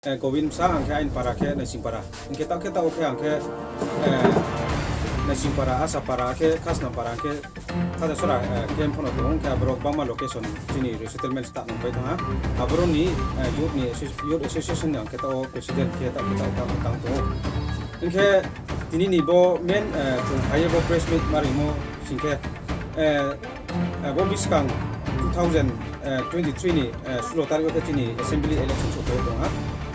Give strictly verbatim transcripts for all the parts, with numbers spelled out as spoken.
Eh, Govind Bwsa, ang khe Ainpara khe Naisingpara. Hwnkhe tak khe tak o khe ang khe, eh, Naisingpara, Asapara khe Khasnampara, hwnkhe Khajasora, eh, camp phano tongo, hwnkhe aborok bangma location chini resettlement start nang pai thangha. Aboroni, eh, youth ni associ-, youth association ni ang khe tak o president khe tak khe tak o tang, tang tongo. Hwnkhe tini ni bo main, eh, chwng phaiye bo press meet ma rwimo singkhe, eh, eh, bo bwskang two thousand twenty-three ni, eh, sulo tarik o khe chini assembly election sok phaiwi tongha.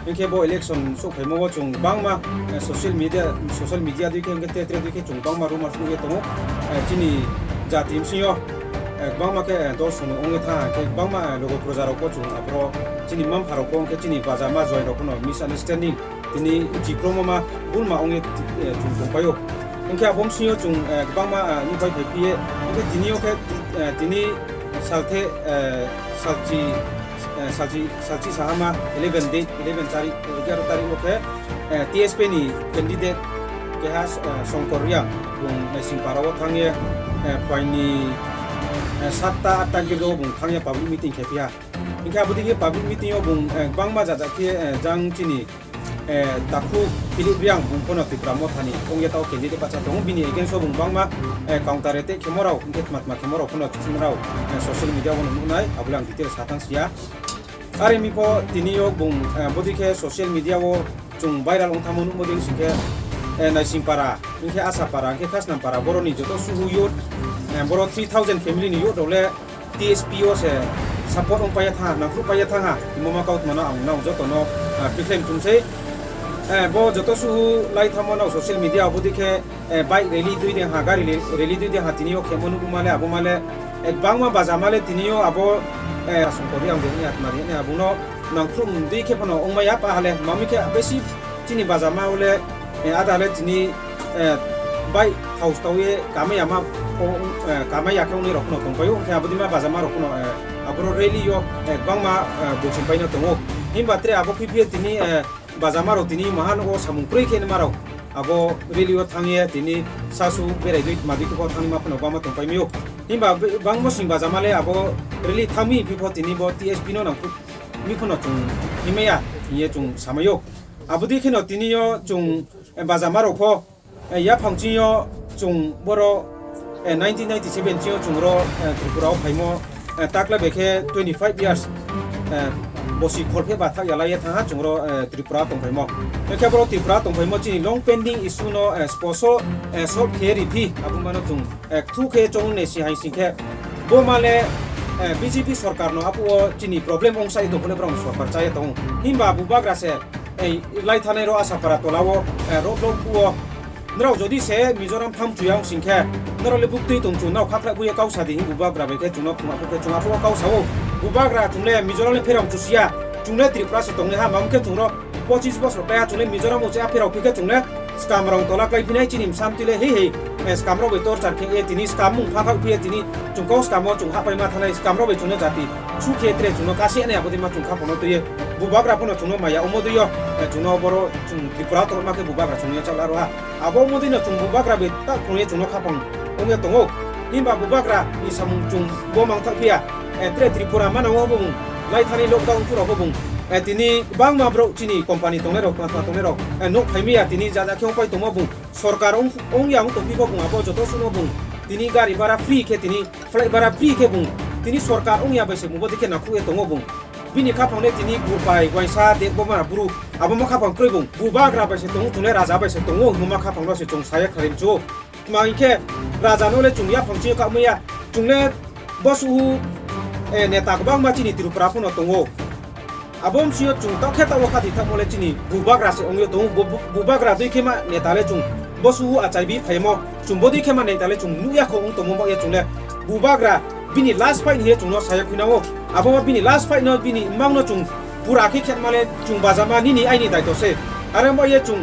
Hwnkhe bo election sok phaimo o chwng bangma, eh, social media, social media dui khe hwnkhe tre tre dui khe chwng bangma rumors nugwi tongo. Eh, chini jati bisingo, eh, bangma khe, eh, dol songwi wngwi tha, hwnkhe bangma, eh, logo proja rok bo chwng aphro chini mampha rok bo hwnkhe chini baja ma joy rok phano misunderstanding tini chikromo ma bulma wngwi, eh, chwng tongpaio. Hwnkhe abo bisingo chwng, eh, kwbangma, eh, nukhai phai phiye. Hwnkhe tini o khe, eh, tini salthe, eh, salchi, eh, salchi, salchi sahama eleven date, eleven tarik, egaroh tarik o khe, eh, T S P ni candidate keha, eh, Songkor Riang bung Naisingpara o thangye, eh, phaini, eh, satta atta girdo bung thangye public meeting khe phiya. Hwnkhe abo digi public meeting o bung, eh, bangma jajak khe, eh, jang chini, eh, Takhuk Philip Riang bung phano Tipra Mothani wngya tao candidate bacha tongo, bini against o bung bangma, eh, counter attack khemo rao, hwnkhe tma tma khemo rao phano chwng rao, eh, social media o nuknai, abole ang detail satang siya. Are mi pho tini o bung, eh, bodi khe social media o chwng viral wng thangmo nukmo ding singkhe, eh, Naisingpara, hwnkhe Asapara, hwnkhe Khasnampara, boroni joto suhu youth, eh, boro three thousand family ni youth rok le T S P o se support wng paiya tha, nangkhruk paiya tha ha, imo ma kautma no ang nao joto no, ah, bikhlai mchung sei. Eh, bo joto suhu lai thamo nao social media o bodi khe, eh, bike rally dui de ha, gari le-, rally dui de ha, tini o khemo nukma le, abo ma le, eh, bangma baja ma le tini o abo, eh, asong kori ang de ni atma de ni abo no nangkhruk dui khe phano wng maya pa ha le, mami khe besi chini baja ma o le, eh, ada le tini, eh, bai house tau ye kamai ama o, eh, kamai ya khe wngni rok phano tong paio, hwnkhe abo dima baja ma rok phano, eh, aboro rally o, eh, bangma, eh, buching paino tongo. Himba tre abo khipie tini, eh, baja ma rok tini mahan o samung kwrwi khe ma rok abo rally o thang ye tini sasu berai dui ma dui khe bo thang ma phano bangma tong pai mio. Himba bangma sing baja ma le abo rally thang mi phi pho tini bo T S P no nang mi phano chwng himaya hiye chwng samaio. Abo dui kheno tini o chwng, eh, baja ma rok pho, eh, yaphang chini o chwng boro, eh, nineteen ninety-seven chini o chwng ro, eh, Tripura o phaimo, eh, takla bekhe twenty-five years, eh, bosi khorphe ba thak yalai ye thangha chwng ro, eh, Tripura tong phaimo. Bekhe boro Tripura tong phaimo chini long pending issue no, eh, sposo, eh, solve khe ri phi abo mano chwng, eh, thu khe chong ne si hai sing khe bo ma le, eh, B J P sorkar no apu o chini problem ong sai tong phone borok sorkar chaya tong himba bubagra se, eh, lai thanai ro Asapara tola o, eh, road block o norok jodi se Mizoram pham chuya wng sing khe norok le buktwi tong chu norok khakhlai buya kau sadi hi bubagra bai khe chwngno phunga khe chwng apu o kau sao bubagra chwng le Mizoram le pherang chusiya chwng le Tripura se tong le ha mam khe chwng ro pochis bosor kaya chwng le Mizoram o che aphirok khe chwng le Skam rong tola kai phinai chini msam twi le hei hei, eh, skam rok bai torchar khe ye tini skam mung pha phak phiye tini chwng kok skam o chwng hapai ma thanai skam rok bai chwngno jati su khe tre chwngno kasi ani abo dima chwng kha phono twi ye bubagra phano chwngno maya omo dwi yo, eh, chwngno boro chwng Tripura tongma khe bubagra chwngno chal aro ha abo omo dwi no chwng bubagra bai ta khung ye chwngno kha phang ong ye tongo himba bubagra ni samung chwng bo mang thak phiya, eh, tre Tripura mana o bo mung lai thani lockdown phuro bo mung. Eh, tini bangma borok chini company tongnai rok, tongna tongnai rok, eh, nok phaimiya tini jaja khe ongpai tongma bung sorkar ong, ongya ong tongpi bo bung abo joto suno bung tini gari bara free khe tini flight bara free khe bung tini sorkar ongya bai se mubo dikhe nakhuk ye tongo bung bini khaphang le tini gurpai waisa de bo mana buru abo ma khaphang kroi bung bubagra bai se tongo chungle raja bai se tongo hinma khaphang ro se chwng saya kharim chu. Tma hinkhe raja no le chwng yaphang chini kha maya chwng le bo suhu, eh, neta kwbangma chini Tripura phano tongo. Abo wngsiyo chwng tokhe tao kha thithakmo le chini bubagra se wngwi tongo. Bu-, bu-, bubagra dui khe ma neta le chwng bo suhu achai bi phaimo chwng bo dui khe ma neta le chwng nukya kho wng tongmo bagya chwng le bubagra bini last fight hiye chwngno saya khuinao. Abo ma bini last fight no bini mangno chwng pura khe khetma le chwng bajama nini aini daito se. Are wngba ye chwng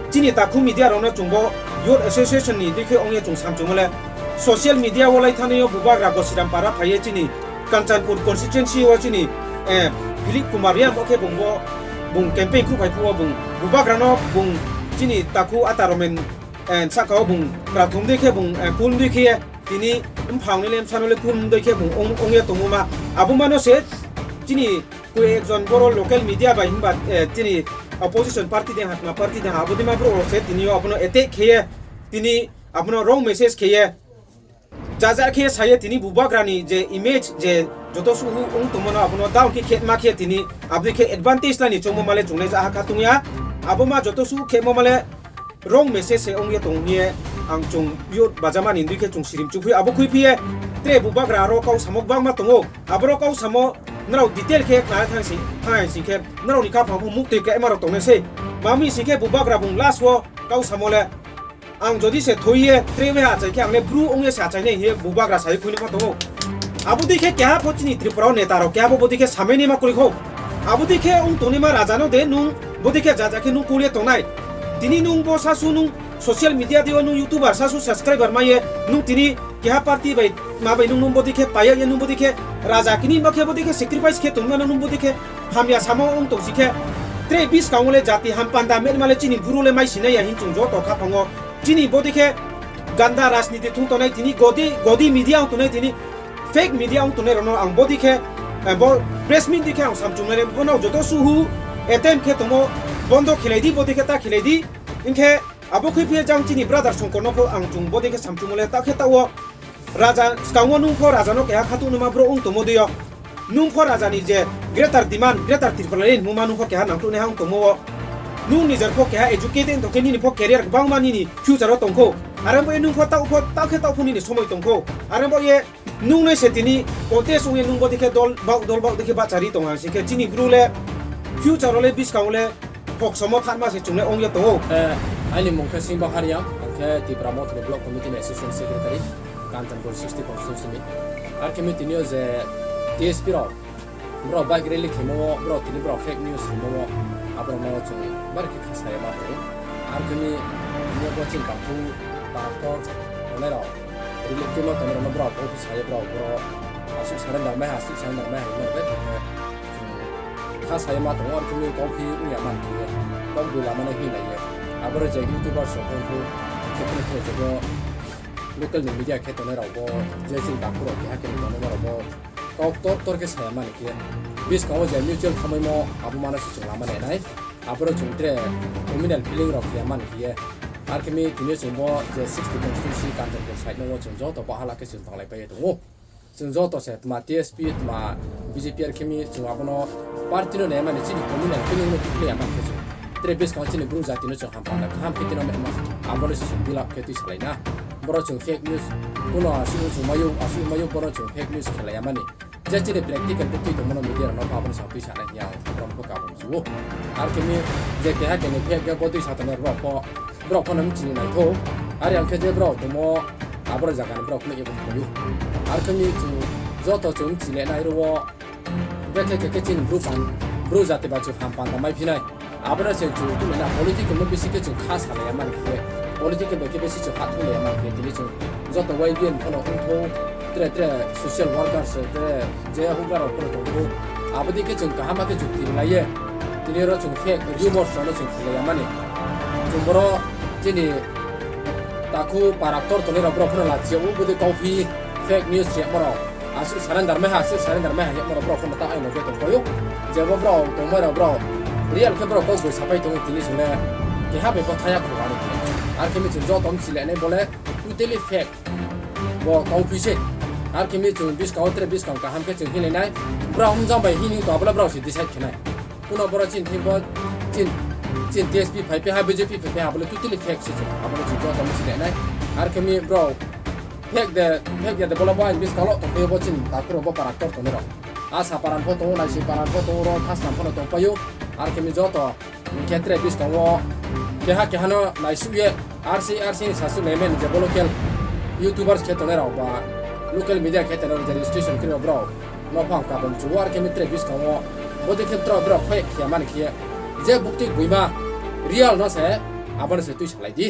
chini takhu media rokno chwngbo Youth Association ni dikhe ongye chwng samchwngmole social media o lai thani o bubagra Gosiram para phaiye chini Kanchanpur constituency o chini, eh, Dilip Kumar Riang bo khe bungbo bung campaign khu phai phuo bung bubagrano bung chini takhu ata romen, eh, saka o bung prathom dikhe bung, eh, pun dikhe tini mphang ni lemsano le pun dikhe bung ong-, ongye tongma abo mano se chini Koi ekjon boro local media bai himba, eh, tini opposition party de hakma party de ha, abodima borok rok se tini abono attack kheye, tini abono wrong message kheye. Jaja khe saye tini bubagrani je image je joto suhu wng tongmano abono down khe khetma khe tini abdi khe advantage lani chongmo male chungnai ja hakha tungya. Abo ma joto suhu khemo male wrong message se wngye tong hiye ang chung youth bajamani hindui khe chung sirim chukhui abo khuiphiye. Tre bubagra aro kau samok bangma tongo. Aboro kau samo norok detail khe khnai thang si, thang si khe norokni kaphang muk twi khe emarok tongnai se. Mami si khe bubagra bung last o kau samo le Ang jodi se thoi ye, tre bai achai khe ang le bru ong ye se achai nai hiye bubagra sai khuini ma tongo. Abo dei khe keha pho chini Tripura o neta rok keha bo bodi khe samai ni ma kwrwi kho. Abo dei khe ong tongni ma raja no de nung bodi khe jaja khe nung kuli tongnai. Tini nung bo sasu nung social media dio nung YouTuber sasu subscriber ma ye nung tini keha party bai ma bai nung nung bodi khe paya ye nung bodi khe raja kini ma khe bodi khe sacrifice khe tongna nung bodi khe hamya samo ong tong si khe. Tre bis kang le jati ham panda met ma le chini buru le mai sinai ya hin chung joto kha phango. Chini bodi khe ganda rajniti thung tongnai tini godi, godi media wng tongnai tini fake media wng tongnai rokno ang bodi khe, eh, bo press meet di khe ang samchung nai bono joto suhu attempt khe tomo bondo khelai di bodi khe ta khelai di. Hinkhe abo khe phiya jang chini brother Songkor no pho ang chung bodi khe samchung le ta khe ta o raja skango nung pho raja no keha khatung numa bro wng tomo diyo. Nung pho raja ni je greater demand, greater Tripura ni muma nung pho keha nangkuk ni ha wng tomo o. Nung nijer pho keha educated tong khe nini pho career kwbangma nini future o tong kho. Are bo nung pho tau pho tau khe tau pho nini somoi tong kho. Are bo ye nung nai se tini contest wng ye nung bo dikhe dol bau dol bau dikhe bachari tong ang si khe chini bru le future o le biskang o le Kok somo khatma se chungle ongya tongo. Eh, aini mung khe Singba Hariang, ang khe Tipra Mothani Block Committee ni Assistant Secretary, Kanchanpur sixty constituency ni. Ar khe mi tini o je T S P rok, borok bike rally khemo, borok tini borok fake news rimo, aborok no chwng bari khe kha saya ma tongo. Ar khe mi tini o bo chini kangkhu, taraktor, tongnai rok, relief camp o tongnai rok no borok office saya borok, borok aswk surrender mai ha, aswk surrender mai ha, hwnwi bai khe. Kha saya ma tongo, ar khe mi kok phi wngya man khe, kok bui lama nai hinlai ye. Aboro je YouTubers rok wng khe, khe phano khe joto local ni media khe tongnai rok bo, je chini takhuk rok keha khe tongnai rok bo, kok tor tor khe saya mani khe. Biskango je mutual khamwi mo abo mano se chwng lama nai nai. Aboro chwng tre communal feeling rok khe mani khe. Ar khe mi tini chwng bo je sixty constituency Kanchanpur side no chwng joto bahala khe chwng tonglai pai tongo. Chwng joto se tma T S P tma B J P R khe mi chwng abono party no naimani chini communal feeling no tuklai ya mankhe chwng. Tre bwskango chini bru jati no chwng hamkha da kaham khe tino mema abono se chwng build up khe twi salai na. Boro chwng fake news kuno aswk chwng mayo aswk mayo boro chwng fake news khelai ya mani. Je chini practical khe twi tongmano media rok no abono sa twi sanai hiya borok bo kabung chuo. Ar khe mi je keha khe ni fake khe bo twi sa tongnai borok pho Borok phano mchini naithok. Ari ang khe je borok tongmo aboro jaga ni borok phano ebo phaio. Ar khe mi chwng joto chwng mchile nai rwo. Bekhe khe khe chini bru pan, bru jati ba chwng ham panda mai phinai. Abono se chwng tumi na political no bisi khe chwng kha salaiya man khe. Political bai khe bisi chwng hat thung laiya man khe tini chwng joto Y B N phano wngthok. Tre tre social workers, tre je hugra rok phano tongthok. Aboni khe chwng kaham khe chwng twi laiye. Tini oro chwng fake rumors rokno chwng khwlaiya mani. Chwng boro chini takhu para ktor tonwi rok borok phano lachiya o bwdwi kauphi fake news riyakma rok. Aswk surrender mai ha, aswk surrender mai ha yakma rok borok phano ta aino khe tongpaio. Jebo borok tongmai rok borok real khe borok kok bai sapai tongo tini chwngno keha bai bo thaya khwlani. Ar khe mi chwng joto mchilai nai bole totally fake. Bo kauphi se. Ar khe mi chwng buskang o tre buskang kaham khe chwng hinlai nai. Borok wng jang bai hini to abole borok se decide khe nai. Kuno borok chin thik bo chin chin T S P phai pe ha B J P phai pe ha bole totally fake se chwng. Abole chwng joto mchilai nai. Ar khe mi borok fake de fake de bole bo ang buskang lo tong phai bo chin takuro bo para ktor tonwi rok. A sa paran pho tongo nai si paran pho tongo ro khasam pho no tong paio. Ar khe mi joto Hwnkhe tre biskango keha keha no naisuk ye R C R C ni sasuk nai mani je bo local YouTubers khe tongnai rok ba local media khe tongnai rok je registration khe rok borok no phang kabam chuo ar khe mi tre biskango bo de khe borok borok phai khe mani khe je bukti buima real no se abo no se twi salai di.